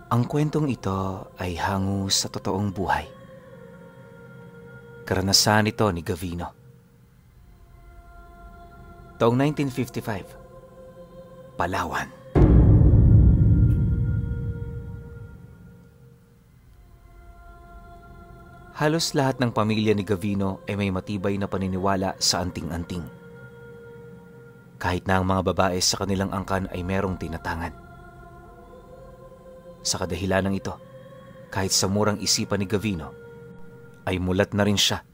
Ang kwentong ito ay hango sa totoong buhay. Karanasan ito ni Gavino. Taong 1955, Palawan. Halos lahat ng pamilya ni Gavino ay may matibay na paniniwala sa anting-anting. Kahit na ang mga babae sa kanilang angkan ay merong tinatangan. Sa kadahilanang ito, kahit sa murang isipan ni Gavino, ay mulat na rin siya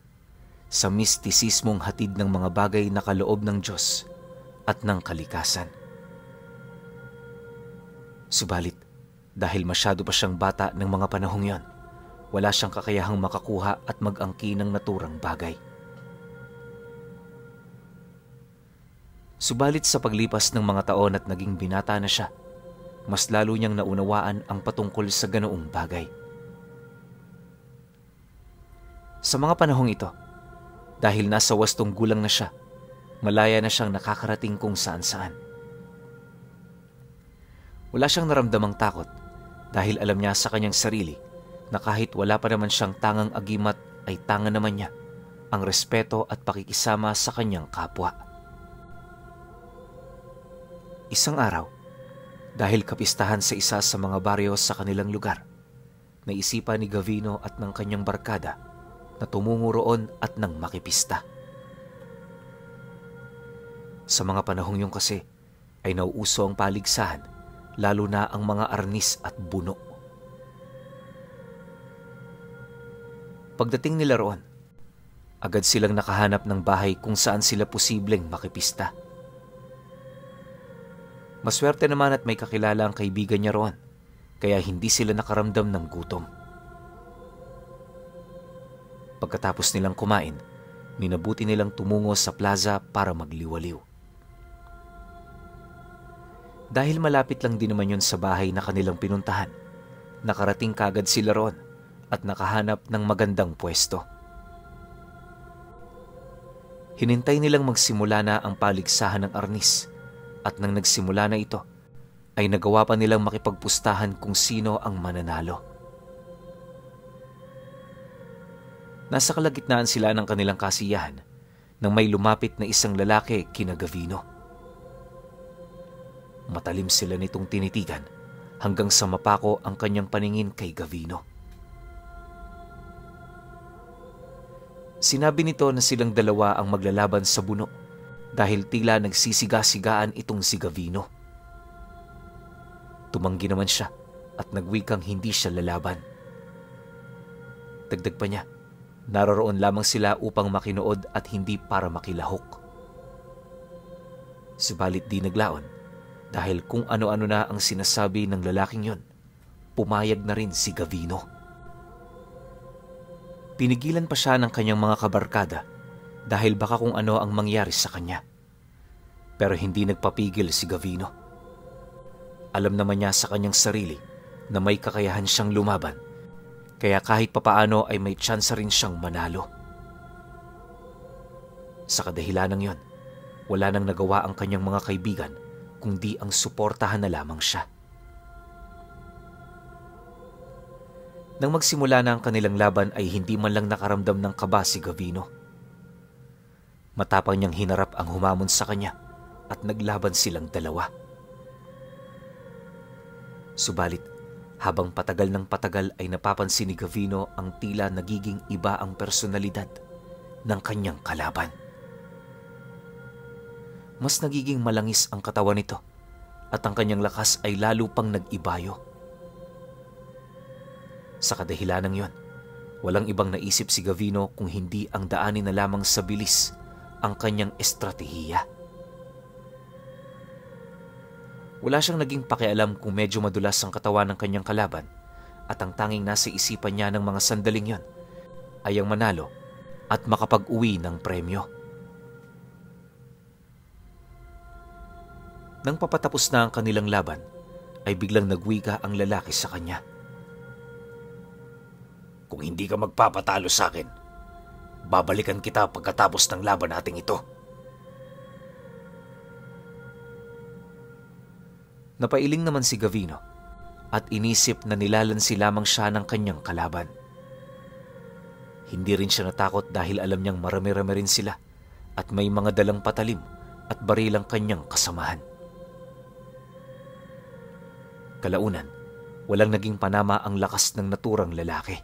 sa mistisismong hatid ng mga bagay na kaloob ng Diyos at ng kalikasan. Subalit, dahil masyado pa siyang bata ng mga panahong yon, wala siyang kakayahang makakuha at mag-angkin ng naturang bagay. Subalit sa paglipas ng mga taon at naging binata na siya, mas lalo niyang naunawaan ang patungkol sa ganoong bagay. Sa mga panahong ito, dahil nasa wastong gulang na siya, malaya na siyang nakakarating kung saan-saan. Wala siyang naramdamang takot dahil alam niya sa kanyang sarili na kahit wala pa naman siyang tangang agimat ay tanga naman niya ang respeto at pakikisama sa kanyang kapwa. Isang araw, dahil kapistahan sa isa sa mga baryo sa kanilang lugar, naisipan ni Gavino at ng kanyang barkada na tumungo roon at nang makipista. Sa mga panahong yun kasi ay nauuso ang paligsahan, lalo na ang mga arnis at buno. Pagdating nila roon, agad silang nakahanap ng bahay kung saan sila posibleng makipista. Maswerte naman at may kakilala ang kaibigan niya roon, kaya hindi sila nakaramdam ng gutom. Pagkatapos nilang kumain, minabuti nilang tumungo sa plaza para magliwaliw. Dahil malapit lang din naman yun sa bahay na kanilang pinuntahan, nakarating kagad sila roon at nakahanap ng magandang pwesto. Hinintay nilang magsimula na ang paligsahan ng arnis. At nang nagsimula na ito, ay nagawa pa nilang makipagpustahan kung sino ang mananalo. Nasa kalagitnaan sila ng kanilang kasiyahan nang may lumapit na isang lalaki kina Gavino. Matalim sila nitong tinitigan hanggang sa mapako ang kanyang paningin kay Gavino. Sinabi nito na silang dalawa ang maglalaban sa buno dahil tila nagsisiga-sigaan itong si Gavino. Tumanggi naman siya at nagwikang hindi siya lalaban. Dagdag pa niya, naroroon lamang sila upang makinood at hindi para makilahok. Subalit di naglaon dahil kung ano-ano na ang sinasabi ng lalaking yon, pumayag na rin si Gavino. Pinigilan pa siya ng kanyang mga kabarkada dahil baka kung ano ang mangyari sa kanya. Pero hindi nagpapigil si Gavino. Alam naman niya sa kanyang sarili na may kakayahan siyang lumaban, kaya kahit papaano ay may tsansa rin siyang manalo. Sa kadahilanang yon, wala nang nagawa ang kanyang mga kaibigan kundi ang suportahan na lamang siya. Nang magsimula na ang kanilang laban ay hindi man lang nakaramdam ng kaba si Gavino. Matapang niyang hinarap ang humamon sa kanya at naglaban silang dalawa. Subalit, habang patagal ng patagal ay napapansin ni Gavino ang tila nagiging iba ang personalidad ng kanyang kalaban. Mas nagiging malangis ang katawan nito at ang kanyang lakas ay lalo pang nag-ibayo. Sa kadahilanang yon, walang ibang naisip si Gavino kung hindi ang daanin na lamang sa bilis ang kanyang estratehiya. Wala siyang naging pakialam kung medyo madulas ang katawan ng kanyang kalaban at ang tanging nasa isipan niya ng mga sandaling yon ay ang manalo at makapag-uwi ng premyo. Nang papatapos na ang kanilang laban, ay biglang nagwika ang lalaki sa kanya. "Kung hindi ka magpapatalo sa akin, babalikan kita pagkatapos ng laban nating ito." Napailing naman si Gavino at inisip na nilalansi lamang siya ng kanyang kalaban. Hindi rin siya natakot dahil alam niyang marami-rami rin sila at may mga dalang patalim at barilang kanyang kasamahan. Kalaunan, walang naging panama ang lakas ng naturang lalaki.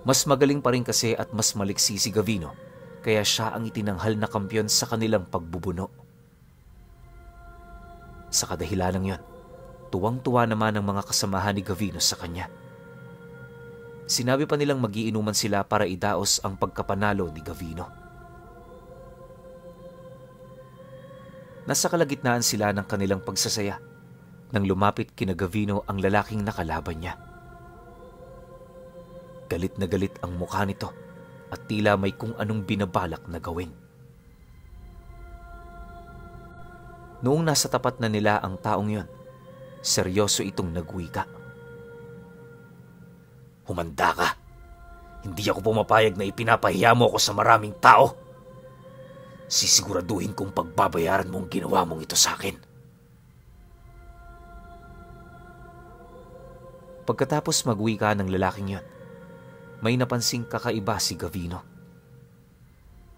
Mas magaling pa rin kasi at mas maliksi si Gavino, kaya siya ang itinanghal na kampyon sa kanilang pagbubuno. Sa kadahilanang yon, tuwang-tuwa naman ang mga kasamahan ni Gavino sa kanya. Sinabi pa nilang magiinuman sila para idaos ang pagkapanalo ni Gavino. Nasa kalagitnaan sila ng kanilang pagsasaya nang lumapit kina Gavino ang lalaking nakalaban niya. Galit na galit ang mukha nito at tila may kung anong binabalak na gawin. Noong nasa tapat na nila ang taong yon, seryoso itong nagwika. "Humanda ka! Hindi ako pumapayag na ipinapahiya mo ako sa maraming tao. Sisiguraduhin kong pagbabayaran mo ang ginawa mong ito sa akin." Pagkatapos magwika ng lalaking yon, may napansing kakaiba si Gavino.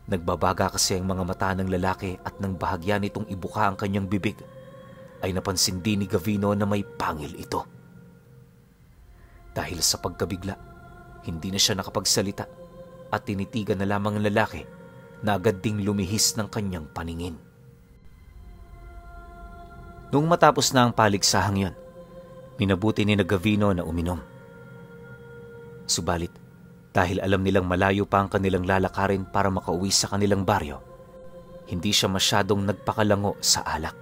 Nagbabaga kasi ang mga mata ng lalaki at nang bahagya nitong ibuka ang kanyang bibig, ay napansin din ni Gavino na may pangil ito. Dahil sa pagkabigla, hindi na siya nakapagsalita at tinitigan na lamang ang lalaki na agad ding lumihis ng kanyang paningin. Noong matapos na ang paligsahang yon, minabuti ni Gavino na uminom. Subalit, dahil alam nilang malayo pa ang kanilang lalakarin para makauwi sa kanilang baryo, hindi siya masyadong nagpakalango sa alak.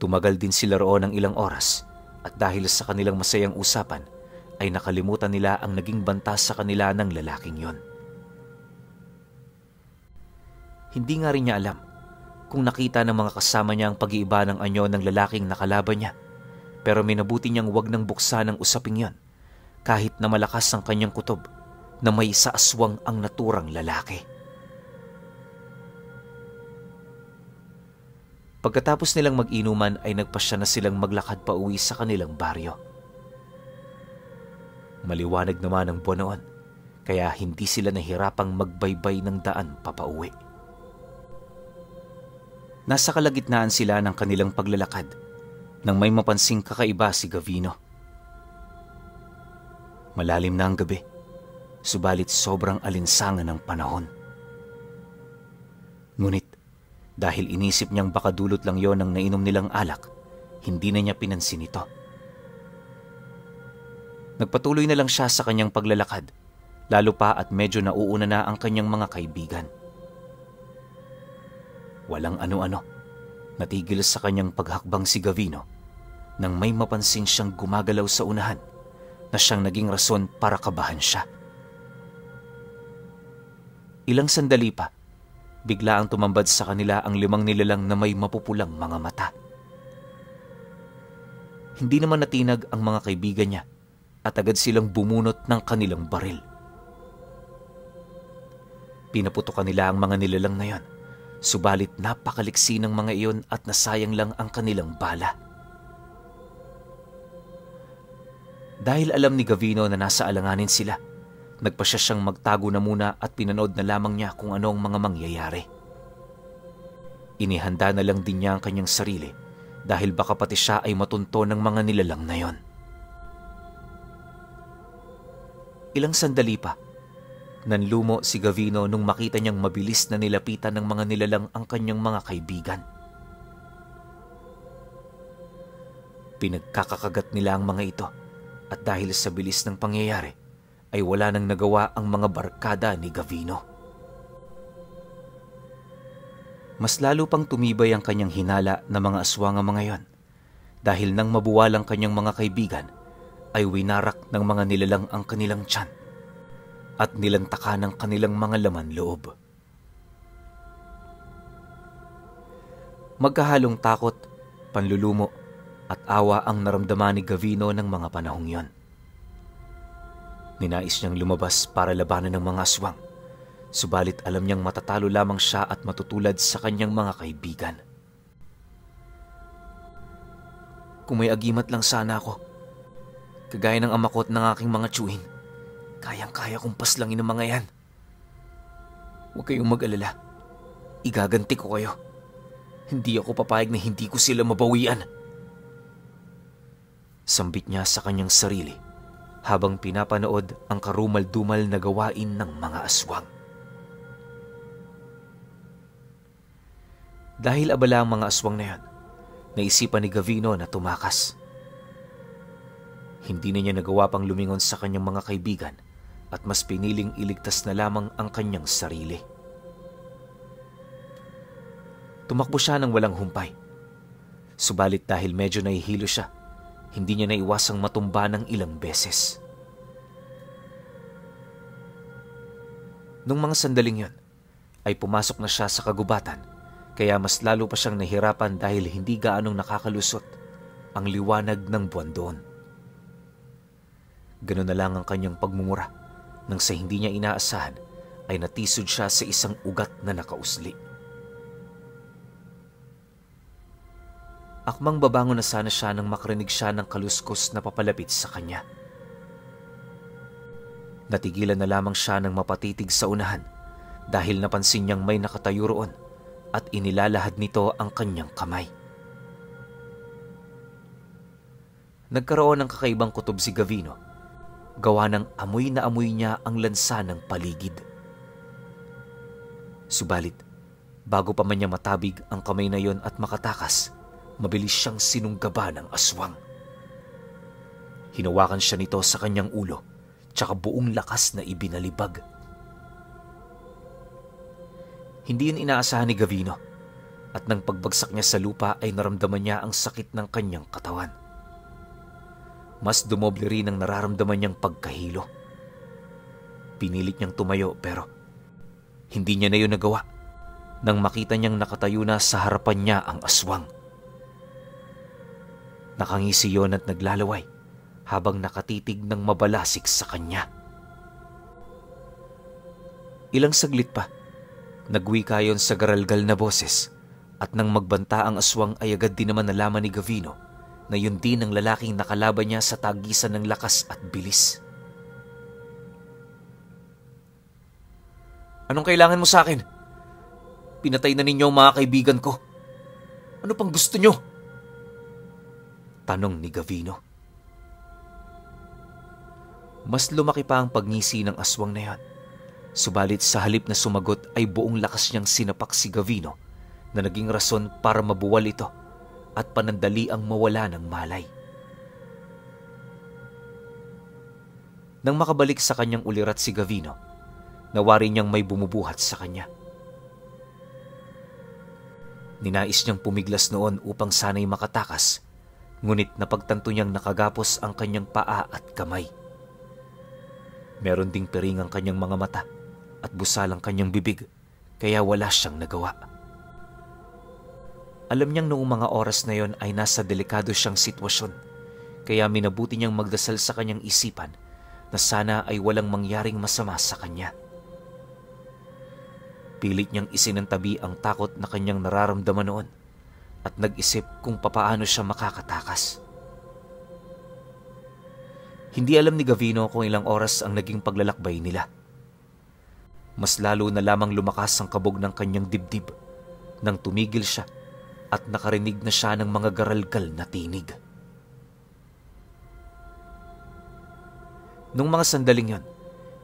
Tumagal din sila roon ng ilang oras at dahil sa kanilang masayang usapan, ay nakalimutan nila ang naging banta sa kanila ng lalaking yon. Hindi nga rin niya alam kung nakita ng mga kasama niya ang pag-iiba ng anyo ng lalaking nakalaban niya, pero minabuti niyang wag nang buksan ang usaping yon kahit na malakas ang kanyang kutob na may saaswang ang naturang lalaki. Pagkatapos nilang mag-inuman ay nagpasya na silang maglakad pa uwi sa kanilang baryo. Maliwanag naman ang buwan noon, kaya hindi sila nahirapang magbaybay ng daan papauwi. Nasa kalagitnaan sila ng kanilang paglalakad nang may mapansing kakaiba si Gavino. Malalim na ang gabi, subalit sobrang alinsangan ng panahon. Ngunit dahil inisip niyang baka dulot lang yon ng nainom nilang alak, hindi na niya pinansin ito. Nagpatuloy na lang siya sa kanyang paglalakad, lalo pa at medyo nauuna na ang kanyang mga kaibigan. Walang ano-ano, natigil sa kanyang paghakbang si Gavino nang may mapansin siyang gumagalaw sa unahan na siyang naging rason para kabahan siya. Ilang sandali pa, bigla ang tumambad sa kanila ang 5 nilalang na may mapupulang mga mata. Hindi naman natinag ang mga kaibigan niya at agad silang bumunot ng kanilang baril. Pinaputokan nila ang mga nilalang na yon, subalit napakaliksi ng mga iyon at nasayang lang ang kanilang bala. Dahil alam ni Gavino na nasa alanganin sila, nagpasya siyang magtago na muna at pinanood na lamang niya kung ano ang mga mangyayari. Inihanda na lang din niya ang kanyang sarili dahil baka pati siya ay matunto ng mga nilalang na yon. Ilang sandali pa, nanlumo si Gavino nung makita niyang mabilis na nilapitan ng mga nilalang ang kanyang mga kaibigan. Pinagkakakagat nila ang mga ito at dahil sa bilis ng pangyayari, ay wala nang nagawa ang mga barkada ni Gavino. Mas lalo pang tumibay ang kanyang hinala na mga aswang ang mga yon dahil nang mabuwalang kanyang mga kaibigan ay winarak ng mga nilalang ang kanilang tiyan at nilantaka ng kanilang mga laman loob. Magkahalong takot, panlulumo at awa ang naramdaman ni Gavino ng mga panahong yon. Ninais niyang lumabas para labanan ng mga aswang, subalit alam niyang matatalo lamang siya at matutulad sa kanyang mga kaibigan. Kung may agimat lang sana ako, kagaya ng ama ko at ng aking mga tiyuhin, kayang-kaya kong paslangin ang mga yan. Huwag kayong mag-alala. Igaganti ko kayo. Hindi ako papayag na hindi ko sila mabawian. Sambit niya sa kanyang sarili habang pinapanood ang karumal-dumal na gawain ng mga aswang. Dahil abala ang mga aswang na yan, naisipan ni Gavino na tumakas. Hindi na niya nagawa pang lumingon sa kanyang mga kaibigan at mas piniling iligtas na lamang ang kanyang sarili. Tumakbo siya ng walang humpay. Subalit dahil medyo nahihilo siya, hindi niya naiwasang matumba ng ilang beses. Nung mga sandaling yon, ay pumasok na siya sa kagubatan, kaya mas lalo pa siyang nahirapan dahil hindi gaanong nakakalusot ang liwanag ng buwan doon. Ganun na lang ang kanyang pagmumura nang sa hindi niya inaasahan ay natisod siya sa isang ugat na nakausli. Akmang babangon na sana siya nang makarinig siya ng kaluskos na papalapit sa kanya. Natigilan na lamang siya nang mapatitig sa unahan dahil napansin niyang may nakatayo roon at inilalahad nito ang kanyang kamay. Nagkaroon ng kakaibang kutob si Gavino, gawa ng amoy na amoy niya ang lansa ng paligid. Subalit, bago pa man niya matabig ang kamay na yon at makatakas, mabilis siyang sinunggaba ng aswang. Hinawakan siya nito sa kanyang ulo, tsaka buong lakas na ibinalibag. Hindi yun inaasahan ni Gavino, at nang pagbagsak niya sa lupa ay naramdaman niya ang sakit ng kanyang katawan. Mas dumoble rin ang nararamdaman niyang pagkahilo. Pinilit niyang tumayo pero hindi niya na yun nagawa nang makita niyang nakatayo na sa harapan niya ang aswang. Nakangisi yon at naglalaway habang nakatitig ng mabalasik sa kanya. Ilang saglit pa, nagwika yon sa garalgal na boses at nang magbanta ang aswang ay agad din naman nalaman ni Gavino na yun din ang lalaking nakalaban niya sa tagisan ng lakas at bilis. Anong kailangan mo sa akin? Pinatay na ninyo ang mga kaibigan ko. Ano pang gusto nyo? Tanong ni Gavino. Mas lumaki pa ang pagngisi ng aswang na yan. Subalit sa halip na sumagot ay buong lakas niyang sinapak si Gavino na naging rason para mabuwal ito at panandali ang mawala ng malay. Nang makabalik sa kanyang ulirat si Gavino, nawari niyang may bumubuhat sa kanya. Ninais niyang pumiglas noon upang sana'y makatakas, ngunit napagtanto niyang nakagapos ang kanyang paa at kamay. Meron ding piring ang kanyang mga mata at busal ang kanyang bibig, kaya wala siyang nagawa. Alam niyang noong mga oras na yon ay nasa delikado siyang sitwasyon, kaya minabuti niyang magdasal sa kanyang isipan na sana ay walang mangyaring masama sa kanya. Pilit niyang isinantabi ang takot na kanyang nararamdaman noon at nag-isip kung papaano siya makakatakas. Hindi alam ni Gavino kung ilang oras ang naging paglalakbay nila. Mas lalo na lamang lumakas ang kabog ng kanyang dibdib nang tumigil siya at nakarinig na siya ng mga garalgal na tinig. Nung mga sandaling yon,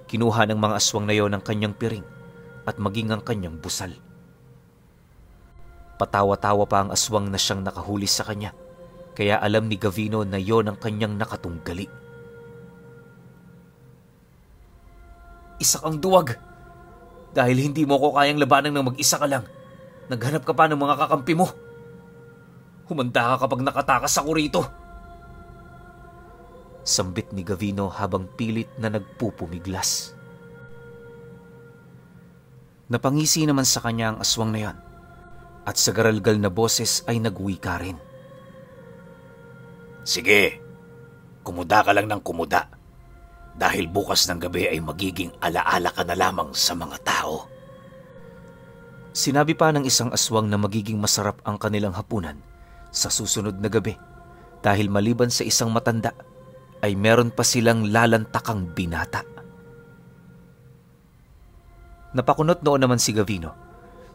kinuha ng mga aswang na yon ang kanyang piring at maging ang kanyang busal. Patawa-tawa pa ang aswang na siyang nakahuli sa kanya, kaya alam ni Gavino na yon ang kanyang nakatunggali. Isa kang duwag! Dahil hindi mo ko kayang labanan ng mag-isa ka lang, naghanap ka pa ng mga kakampi mo. Humanda ka kapag nakatakas ako rito. Sambit ni Gavino habang pilit na nagpupumiglas. Napangisi naman sa kanya ang aswang na yon at sa garalgal na boses ay nagwika rin. Sige, kumuda ka lang ng kumuda. Dahil bukas ng gabi ay magiging alaala ka na lamang sa mga tao. Sinabi pa ng isang aswang na magiging masarap ang kanilang hapunan sa susunod na gabi dahil maliban sa isang matanda ay meron pa silang lalantakang binata. Napakunot noon naman si Gavino,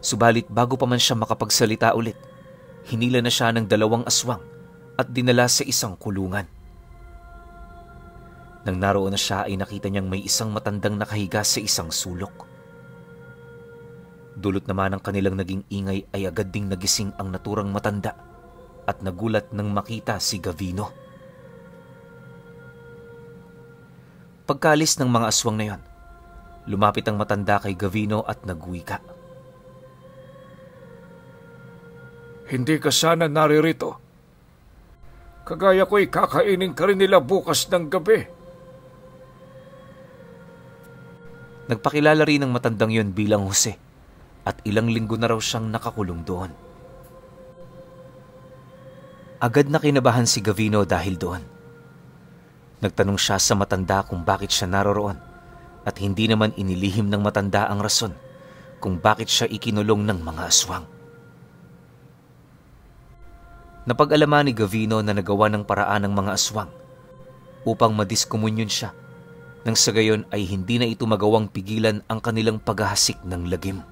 subalit bago pa man siya makapagsalita ulit, hinila na siya ng 2 aswang at dinala sa isang kulungan. Nang naroon na siya ay nakita niyang may isang matandang nakahiga sa isang sulok. Dulot naman ng kanilang naging ingay ay agad ding nagising ang naturang matanda at nagulat nang makita si Gavino. Pagkaalis ng mga aswang na yon, lumapit ang matanda kay Gavino at nagwika. Hindi ka sana naririto. Kagaya ko'y kakainin ka rin nila bukas ng gabi. Nagpakilala rin ng matandang yon bilang Jose at ilang linggo na raw siyang nakakulong doon. Agad na kinabahan si Gavino dahil doon. Nagtanong siya sa matanda kung bakit siya naroroon at hindi naman inilihim ng matanda ang rason kung bakit siya ikinulong ng mga aswang. Napag-alaman ni Gavino na nagawa ng paraan ng mga aswang upang madiskomunyon siya, nang sa gayon ay hindi na ito magawang pigilan ang kanilang paghahasik ng lagim.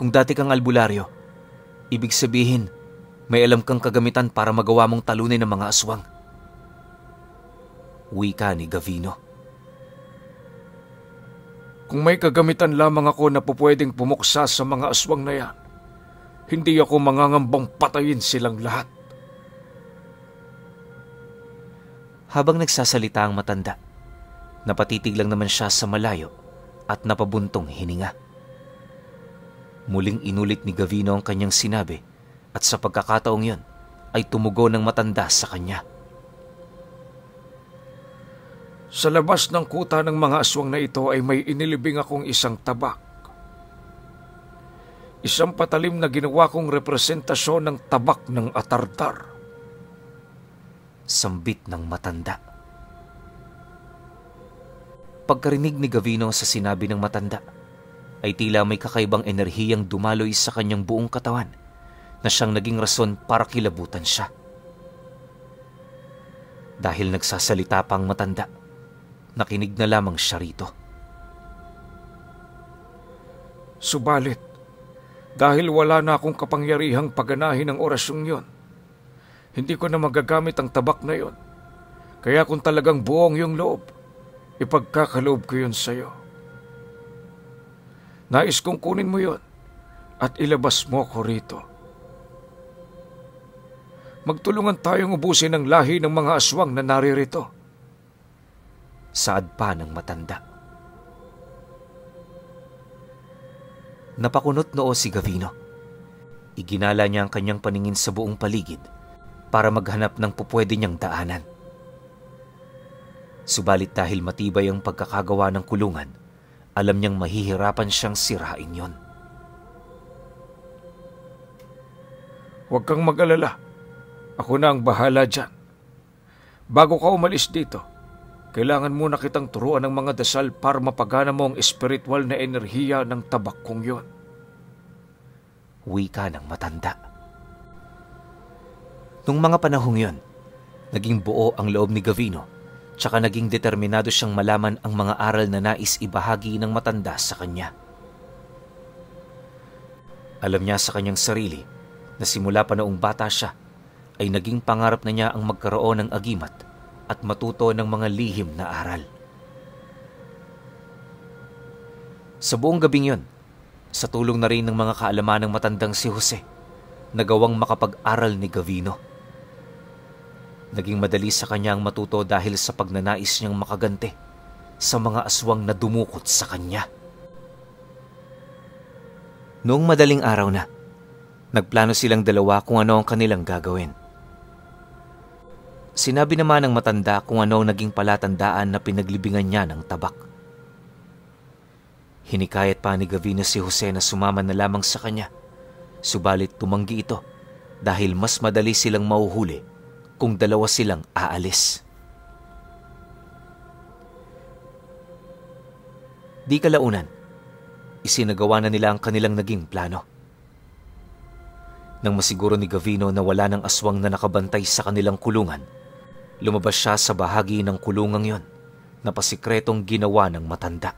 Kung dati kang albularyo, ibig sabihin may alam kang kagamitan para magawa mong talunin ng mga aswang. Wika ni Gavino. Kung may kagamitan lamang ako na pupwedeng pumuksa sa mga aswang na yan, hindi ako mangangambang patayin silang lahat. Habang nagsasalita ang matanda, napatitig lang naman siya sa malayo at napabuntong hininga. Muling inulit ni Gavino ang kanyang sinabi at sa pagkakataong yon ay tumugo ng matanda sa kanya. Sa labas ng kuta ng mga aswang na ito ay may inilibing akong isang tabak. Isang patalim na ginawa kong representasyon ng tabak ng atardar. Sambit ng matanda. Pagkarinig ni Gavino sa sinabi ng matanda, ay tila may kakaibang enerhiyang dumaloy sa kanyang buong katawan na siyang naging rason para kilabutan siya. Dahil nagsasalita pa ang matanda, nakinig na lamang siya rito. Subalit, dahil wala na akong kapangyarihang paganahin ang orasyong yon, hindi ko na magagamit ang tabak na yon. Kaya kung talagang buong yung loob, ipagkakaloob ko yun sa'yo. Nais kong kunin mo yon at ilabas mo ko rito. Magtulungan tayong ubusin ang lahi ng mga aswang na naririto. Saad pa ng matanda. Napakunot noo si Gavino. Iginala niya ang kanyang paningin sa buong paligid para maghanap ng pupwede niyang daanan. Subalit dahil matibay ang pagkakagawa ng kulungan, alam niyang mahihirapan siyang sirain yon. Huwag kang mag-alala. Ako na ang bahala dyan. Bago ka umalis dito, kailangan muna kitang turuan ng mga dasal para mapagana mo ang espiritual na enerhiya ng tabak kong yon. Wika ng matanda. Nung mga panahong yon, naging buo ang loob ni Gavino, tsaka naging determinado siyang malaman ang mga aral na nais ibahagi ng matanda sa kanya. Alam niya sa kanyang sarili na simula pa noong bata siya, ay naging pangarap na niya ang magkaroon ng agimat at matuto ng mga lihim na aral. Sa buong gabing yon, sa tulong na rin ng mga kaalaman ng matandang si Jose, nagawang makapag-aral ni Gavino. Naging madali sa kanya ang matuto dahil sa pagnanais niyang makagante sa mga aswang na dumukot sa kanya. Noong madaling araw na, nagplano silang dalawa kung ano ang kanilang gagawin. Sinabi naman ng matanda kung ano ang naging palatandaan na pinaglibingan niya ng tabak. Hinikayat pa ni Gavino si Jose na sumama na lamang sa kanya, subalit tumanggi ito dahil mas madali silang mahuhuli kung dalawa silang aalis. Di kalaunan, isinagawa na nila ang kanilang naging plano. Nang masiguro ni Gavino na wala ng aswang na nakabantay sa kanilang kulungan, lumabas siya sa bahagi ng kulungang yon na pasikretong ginawa ng matanda.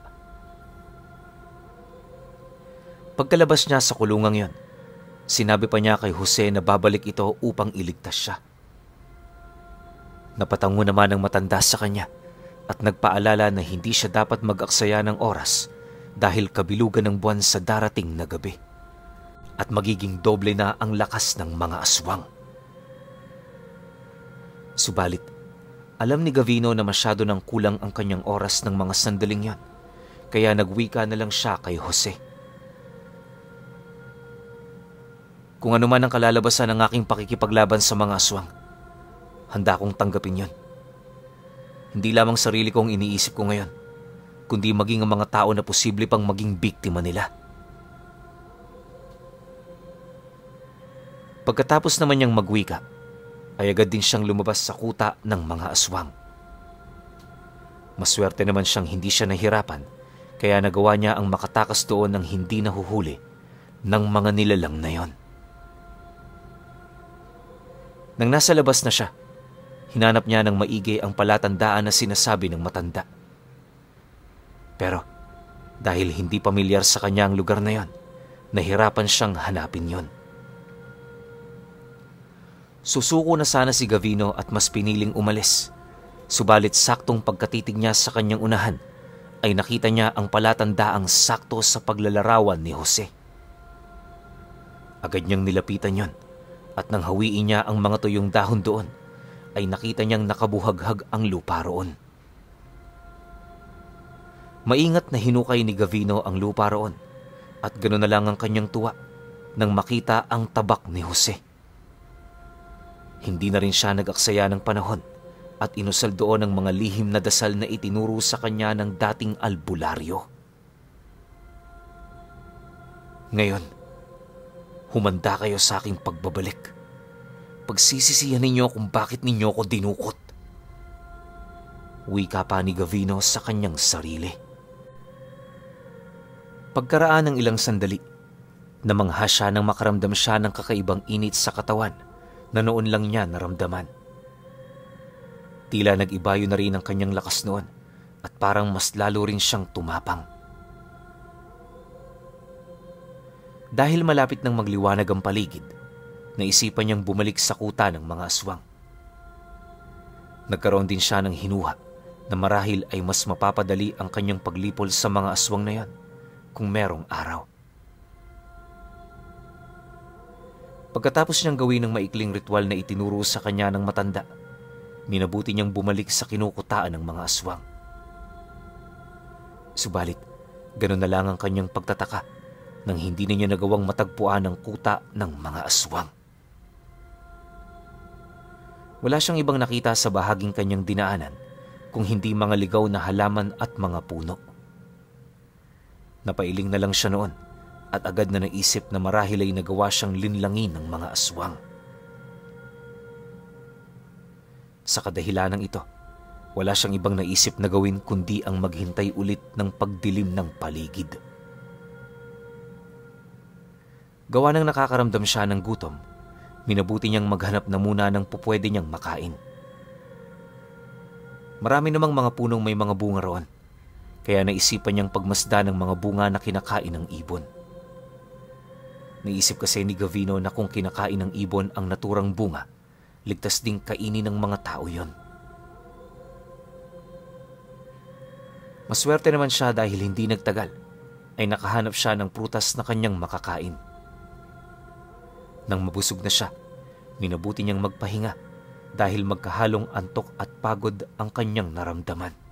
Pagkalabas niya sa kulungang yon, sinabi pa niya kay Jose na babalik ito upang iligtas siya. Napatango naman ang matanda sa kanya at nagpaalala na hindi siya dapat mag-aksaya ng oras dahil kabilugan ng buwan sa darating na gabi at magiging doble na ang lakas ng mga aswang. Subalit, alam ni Gavino na masyado nang kulang ang kanyang oras ng mga sandaling yan, kaya nagwika na lang siya kay Jose. Kung ano man ang kalalabasan ng aking pakikipaglaban sa mga aswang, handa kong tanggapin yon. Hindi lamang sarili kong iniisip ko ngayon, kundi maging ang mga tao na posible pang maging biktima nila. Pagkatapos naman niyang magwika, ay agad din siyang lumabas sa kuta ng mga aswang. Maswerte naman siyang hindi siya nahirapan, kaya nagawa niya ang makatakas doon ng hindi nahuhuli ng mga nilalang na yon. Nang nasa labas na siya, hinanap niya ng maigi ang palatandaan na sinasabi ng matanda. Pero dahil hindi pamilyar sa kanya ang lugar na yon, nahirapan siyang hanapin yon. Susuko na sana si Gavino at mas piniling umalis. Subalit saktong pagkatitig niya sa kanyang unahan, ay nakita niya ang palatandaang sakto sa paglalarawan ni Jose. Agad niyang nilapitan yon, at nang hawiin niya ang mga tuyong dahon doon, ay nakita niyang nakabuhaghag ang lupa roon. Maingat na hinukay ni Gavino ang lupa roon, at gano'n na lang ang kanyang tuwa nang makita ang tabak ni Jose. Hindi na rin siya nag-aksaya ng panahon at inusal doon ang mga lihim na dasal na itinuro sa kanya ng dating albularyo. Ngayon, humanda kayo sa aking pagbabalik. Pagsisisihan ninyo kung bakit ninyo ko dinukot. Wika pa ni Gavino sa kanyang sarili. Pagkaraan ng ilang sandali, namangha siya nang makaramdam siya ng kakaibang init sa katawan na noon lang niya naramdaman. Tila nag-ibayo na rin ang kanyang lakas noon at parang mas lalo rin siyang tumapang. Dahil malapit nang magliwanag ang paligid, naisipan niyang bumalik sa kuta ng mga aswang. Nagkaroon din siya ng hinuha na marahil ay mas mapapadali ang kanyang paglipol sa mga aswang na yan kung merong araw. Pagkatapos niyang gawin ng maikling ritual na itinuro sa kanya ng matanda, minabuti niyang bumalik sa kinukutaan ng mga aswang. Subalit, gano'n na lang ang kanyang pagtataka nang hindi na niya nagawang matagpuan ang kuta ng mga aswang. Wala siyang ibang nakita sa bahaging kanyang dinaanan kung hindi mga ligaw na halaman at mga puno. Napailing na lang siya noon at agad na naisip na marahil ay nagawa siyang linlangin ng mga aswang. Sa kadahilanang ito, wala siyang ibang naisip na gawin kundi ang maghintay ulit ng pagdilim ng paligid. Gawa ng nakakaramdam siya ng gutom, minabuti niyang maghanap na muna ng pupwede niyang makain. Marami namang mga punong may mga bunga roon, kaya naisipan niyang pagmasdan ng mga bunga na kinakain ng ibon. Naisip kasi ni Gavino na kung kinakain ng ibon ang naturang bunga, ligtas ding kainin ng mga tao yon. Maswerte naman siya dahil hindi nagtagal ay nakahanap siya ng prutas na kanyang makakain. Nang mabusog na siya, minabuti niyang magpahinga dahil magkahalong antok at pagod ang kanyang naramdaman.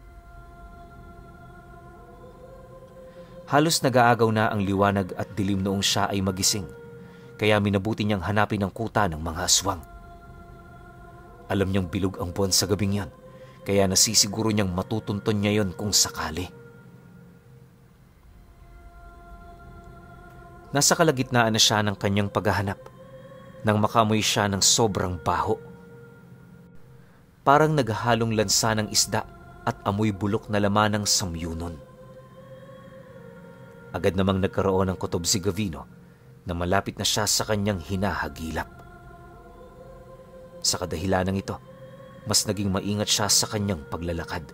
Halos nag-aagaw na ang liwanag at dilim noong siya ay magising, kaya minabuti niyang hanapin ang kuta ng mga aswang. Alam niyang bilog ang buwan sa gabing yan, kaya nasisiguro niyang matutunton niya yon kung sakali. Nasa kalagitnaan na siya ng kanyang paghahanap nang makamoy siya ng sobrang baho. Parang naghahalong lansa ng isda at amoy bulok na laman ng samyunon. Agad namang nagkaroon ng kutob si Gavino na malapit na siya sa kanyang hinahagilap. Sa kadahilanang ito, mas naging maingat siya sa kanyang paglalakad.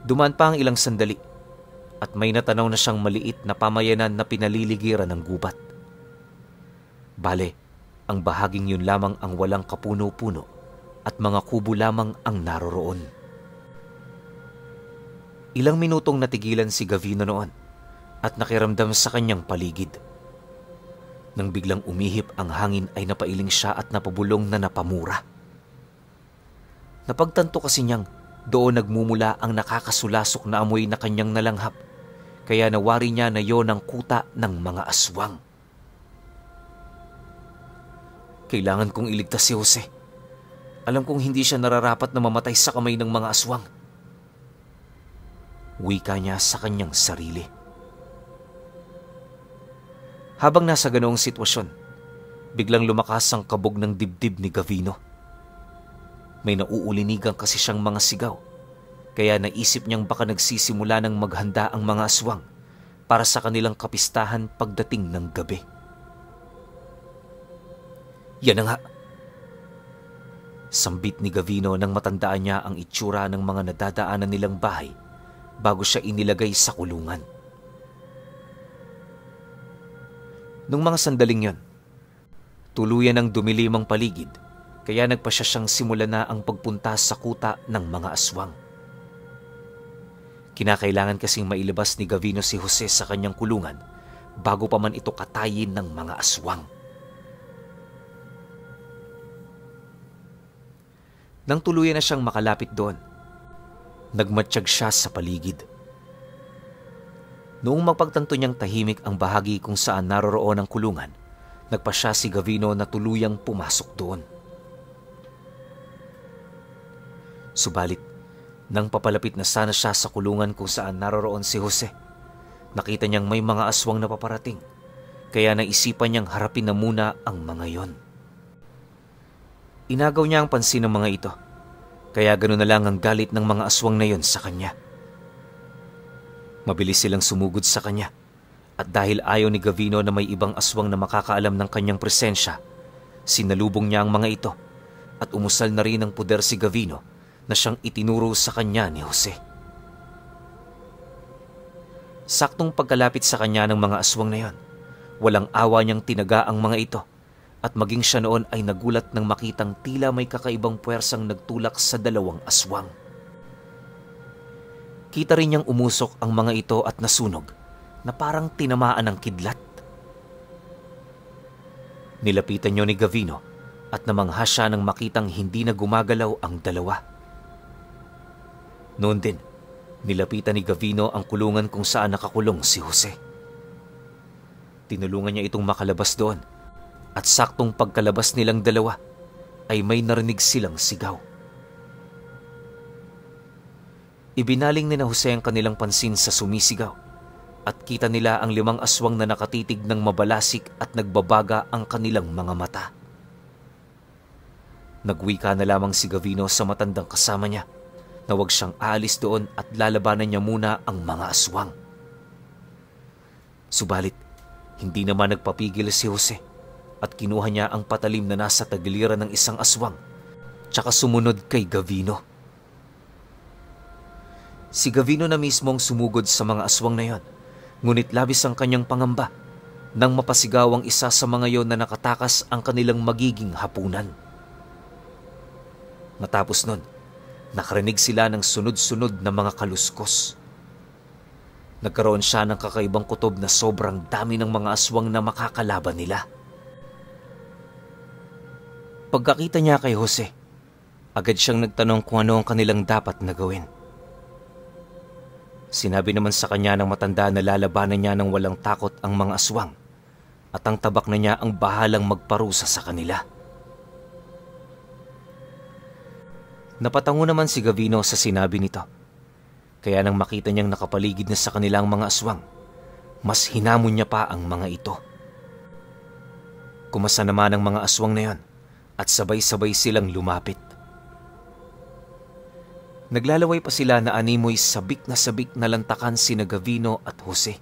Dumaan pa ang ilang sandali at may natanaw na siyang maliit na pamayanan na pinaliligiran ng gubat. Bale, ang bahaging yun lamang ang walang kapuno-puno at mga kubo lamang ang naroroon. Ilang minutong natigilan si Gavino noon at nakiramdam sa kanyang paligid. Nang biglang umihip ang hangin ay napailing siya at napabulong na napamura. Napagtanto kasi niyang doon nagmumula ang nakakasulasok na amoy na kanyang nalanghap, kaya nawari niya na yon ang kuta ng mga aswang. Kailangan kong iligtas si Jose. Alam kong hindi siya nararapat na mamatay sa kamay ng mga aswang. Wika niya sa kanyang sarili. Habang nasa ganoong sitwasyon, biglang lumakas ang kabog ng dibdib ni Gavino. May nauulinigan kasi siyang mga sigaw, kaya naisip niyang baka nagsisimula ng maghanda ang mga aswang para sa kanilang kapistahan pagdating ng gabi. Yan na nga! Sambit ni Gavino nang matandaan niya ang itsura ng mga nadadaanan nilang bahay bago siya inilagay sa kulungan. Nung mga sandaling yon, tuluyan ang dumilim ang paligid, kaya nagpa siya siyang simulan na ang pagpunta sa kuta ng mga aswang. Kinakailangan kasing mailabas ni Gavino si Jose sa kanyang kulungan bago pa man ito katayin ng mga aswang. Nang tuluyan na siyang makalapit doon, nagmatsyag siya sa paligid. Noong mapagtanto niyang tahimik ang bahagi kung saan naroroon ang kulungan, nagpa siya si Gavino na tuluyang pumasok doon. Subalit, nang papalapit na sana siya sa kulungan kung saan naroroon si Jose, nakita niyang may mga aswang na paparating, kaya naisipan niyang harapin na muna ang mga yon. Inagaw niya ang pansin ng mga ito, kaya gano'n na lang ang galit ng mga aswang na yon sa kanya. Mabilis silang sumugod sa kanya, at dahil ayaw ni Gavino na may ibang aswang na makakaalam ng kanyang presensya, sinalubong niya ang mga ito at umusal na rin ng puder si Gavino na siyang itinuro sa kanya ni Jose. Saktong pagkalapit sa kanya ng mga aswang na yon, walang awa niyang tinaga ang mga ito, at maging siya noon ay nagulat nang makitang tila may kakaibang puwersang nagtulak sa dalawang aswang. Kita rin niyang umusok ang mga ito at nasunog na parang tinamaan ng kidlat. Nilapitan niyo ni Gavino at namangha siya nang makitang hindi na gumagalaw ang dalawa. Noon din, nilapitan ni Gavino ang kulungan kung saan nakakulong si Jose. Tinulungan niya itong makalabas doon, at saktong pagkalabas nilang dalawa ay may narinig silang sigaw. Ibinaling ni na Jose ang kanilang pansin sa sumisigaw at kita nila ang 5 aswang na nakatitig ng mabalasik at nagbabaga ang kanilang mga mata. Nagwika na lamang si Gavino sa matandang kasama niya na huwag siyang aalis doon at lalabanan niya muna ang mga aswang. Subalit, hindi naman nagpapigil si Jose at kinuha niya ang patalim na nasa tagiliran ng isang aswang tsaka sumunod kay Gavino. Si Gavino na mismo ang sumugod sa mga aswang na yon, ngunit labis ang kanyang pangamba nang mapasigaw ang isa sa mga yon na nakatakas ang kanilang magiging hapunan. Matapos nun, nakarinig sila ng sunod-sunod na mga kaluskos. Nagkaroon siya ng kakaibang kutob na sobrang dami ng mga aswang na makakalaban nila. Pagkakita niya kay Jose, agad siyang nagtanong kung ano ang kanilang dapat na gawin. Sinabi naman sa kanya ng matanda na lalabanan niya ng walang takot ang mga aswang at ang tabak na niya ang bahalang magparusa sa kanila. Napatango naman si Gavino sa sinabi nito, kaya nang makita niyang nakapaligid na sa kanilang mga aswang, mas hinamon niya pa ang mga ito. Kumasa naman ang mga aswang na yon at sabay-sabay silang lumapit. Naglalaway pa sila na animoy sabik na lantakan sina Gavino at Jose.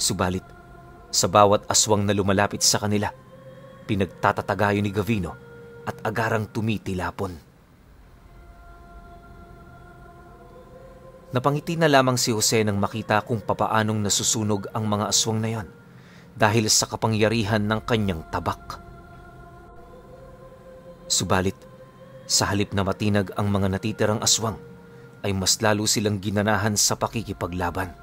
Subalit, sa bawat aswang na lumalapit sa kanila, pinagtatatagayo ni Gavino at agarang tumitilapon. Napangiti na lamang si Jose nang makita kung papaanong nasusunog ang mga aswang na yon dahil sa kapangyarihan ng kanyang tabak. Subalit, sa halip na matinag ang mga natitirang aswang, ay mas lalo silang ginanahan sa pakikipaglaban.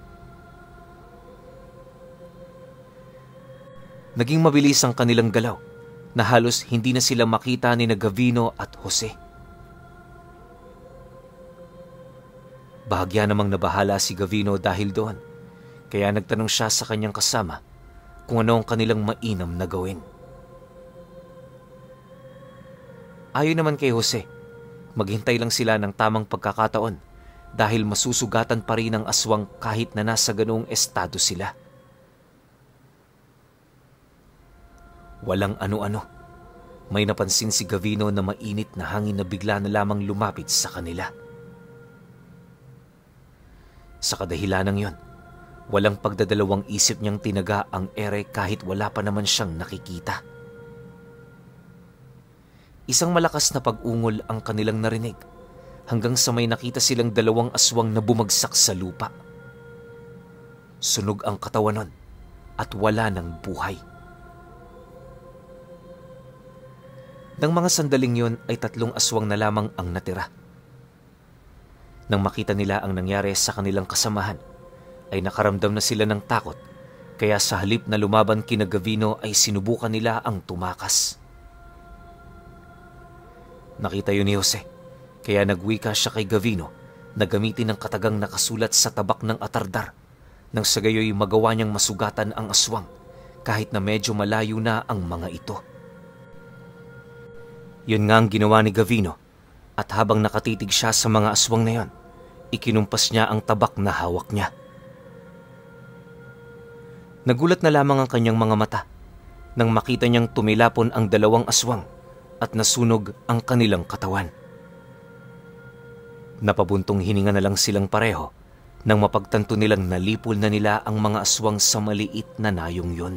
Naging mabilis ang kanilang galaw na halos hindi na sila makita ni Gavino at Jose. Bahagya namang nabahala si Gavino dahil doon, kaya nagtanong siya sa kanyang kasama kung ano ang kanilang mainam na gawin. Ayon naman kay Jose, maghintay lang sila ng tamang pagkakataon dahil masusugatan pa rin ang aswang kahit na nasa ganoong estado sila. Walang ano-ano, may napansin si Gavino na mainit na hangin na bigla na lamang lumapit sa kanila. Sa kadahilanang yon, walang pagdadalawang isip niyang tinaga ang ere kahit wala pa naman siyang nakikita. Isang malakas na pag-ungol ang kanilang narinig hanggang sa may nakita silang dalawang aswang na bumagsak sa lupa. Sunog ang katawan nun at wala ng buhay. Nang mga sandaling yon ay 3 aswang na lamang ang natira. Nang makita nila ang nangyari sa kanilang kasamahan, ay nakaramdam na sila ng takot, kaya sa halip na lumaban kina Gavino ay sinubukan nila ang tumakas. Nakita yun ni Jose, kaya nagwika siya kay Gavino na gamitin ang katagang nakasulat sa tabak ng atardar nang sa gayoy magawa niyang masugatan ang aswang kahit na medyo malayo na ang mga ito. Yun nga ang ginawa ni Gavino at habang nakatitig siya sa mga aswang na yon, ikinumpas niya ang tabak na hawak niya. Nagulat na lamang ang kanyang mga mata nang makita niyang tumilapon ang 2 aswang at nasunog ang kanilang katawan. Napabuntong hininga na lang silang pareho nang mapagtanto nilang nalipol na nila ang mga aswang sa maliit na nayong yun.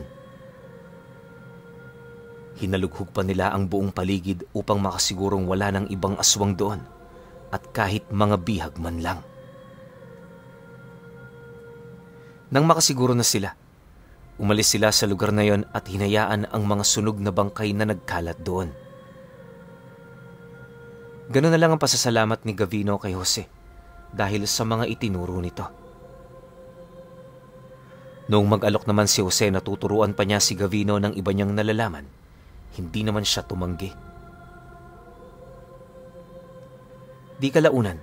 Hinalughog pa nila ang buong paligid upang makasigurong wala ng ibang aswang doon at kahit mga bihag man lang. Nang makasiguro na sila, umalis sila sa lugar na yon at hinayaan ang mga sunog na bangkay na nagkalat doon. Ganun na lang ang pasasalamat ni Gavino kay Jose dahil sa mga itinuro nito. Noong mag-alok naman si Jose, natuturuan pa niya si Gavino ng iba niyang nalalaman. Hindi naman siya tumanggi. Di kalaunan,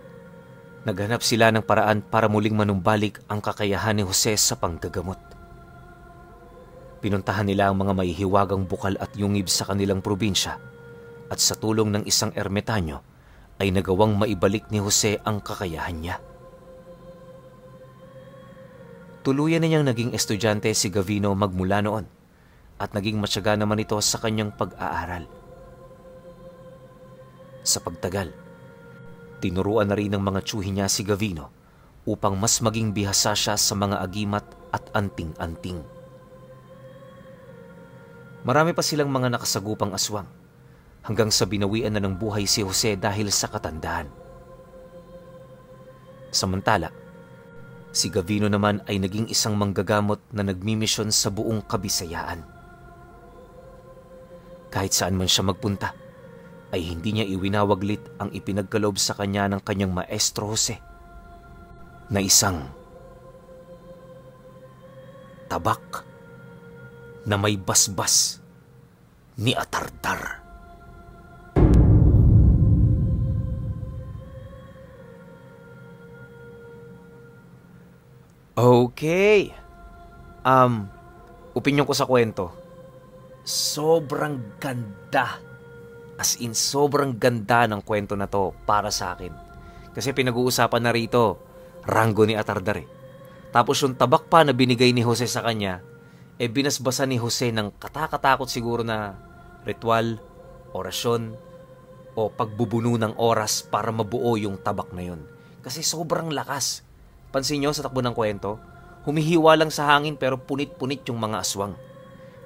naghanap sila ng paraan para muling manumbalik ang kakayahan ni Jose sa panggagamot. Pinuntahan nila ang mga mahihiwagang bukal at yungib sa kanilang probinsya at sa tulong ng isang ermitanyo ay nagawang maibalik ni Jose ang kakayahan niya. Tuluyan na niyang naging estudyante si Gavino magmula noon at naging matyaga naman ito sa kanyang pag-aaral. Sa pagtagal, tinuruan na rin ng mga tsuhi niya si Gavino upang mas maging bihasa siya sa mga agimat at anting-anting. Marami pa silang mga nakasagupang aswang hanggang sa binawian na ng buhay si Jose dahil sa katandaan. Samantala, si Gavino naman ay naging isang manggagamot na nagmimisyon sa buong Kabisayaan. Kahit saan man siya magpunta, ay hindi niya iwinawaglit ang ipinagkaloob sa kanya ng kanyang maestro Jose na isang tabak na may basbas ni atardar. Okay. Opinyon ko sa kwento. Sobrang ganda. As in, sobrang ganda ng kwento na to para sa akin. Kasi pinag-uusapan na rito, ranggo ni atardar eh. Tapos yung tabak pa na binigay ni Jose sa kanya, binasbasan ni Jose ng katakatakot siguro na ritual, orasyon, o pagbubuno ng oras para mabuo yung tabak na yun. Kasi sobrang lakas. Pansin nyo sa takbo ng kwento, Humihiwa lang sa hangin pero punit-punit yung mga aswang.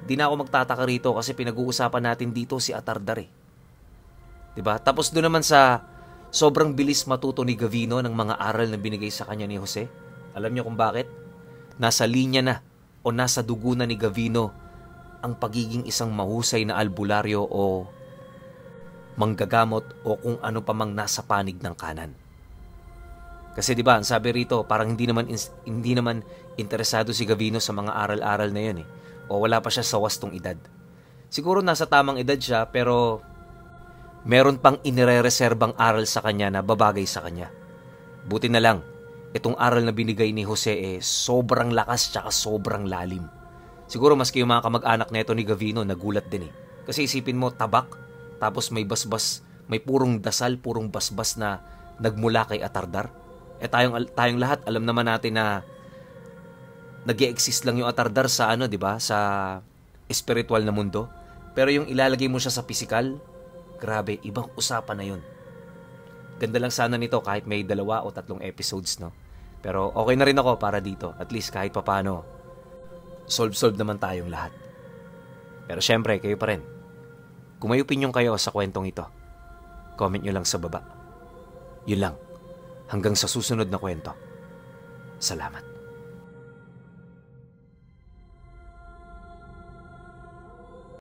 Di na ako magtataka rito kasi pinag-uusapan natin dito si Atardar eh. Diba? Tapos doon naman sa sobrang bilis matuto ni Gavino ng mga aral na binigay sa kanya ni Jose. Alam niyo kung bakit? Nasa linya na o nasa dugo na ni Gavino ang pagiging isang mahusay na albularyo o manggagamot o kung ano pa mang nasa panig ng kanan. Kasi 'di ba, ang sabi rito, parang hindi naman interesado si Gavino sa mga aral-aral na 'yon eh. O wala pa siya sa wastong edad. Siguro nasa tamang edad siya pero meron pang inirereserbang aral sa kanya na babagay sa kanya. Buti na lang, itong aral na binigay ni Jose sobrang lakas tsaka sobrang lalim. Siguro maski yung mga kamag-anak nito ni Gavino nagulat din eh. Kasi isipin mo, tabak, tapos may basbas, may purong dasal, purong basbas na nagmula kay Atardar. Tayong lahat alam naman natin na nag-e-exist lang yung Atardar sa di ba? Sa spiritual na mundo. Pero yung ilalagay mo siya sa physical, grabe, ibang usapan na yun. Ganda lang sana nito kahit may 2 o 3 episodes, no? Pero okay na rin ako para dito. At least kahit papano, solve naman tayong lahat. Pero syempre, kayo pa rin. Kung may opinion kayo sa kwentong ito, comment nyo lang sa baba. Yun lang. Hanggang sa susunod na kwento. Salamat.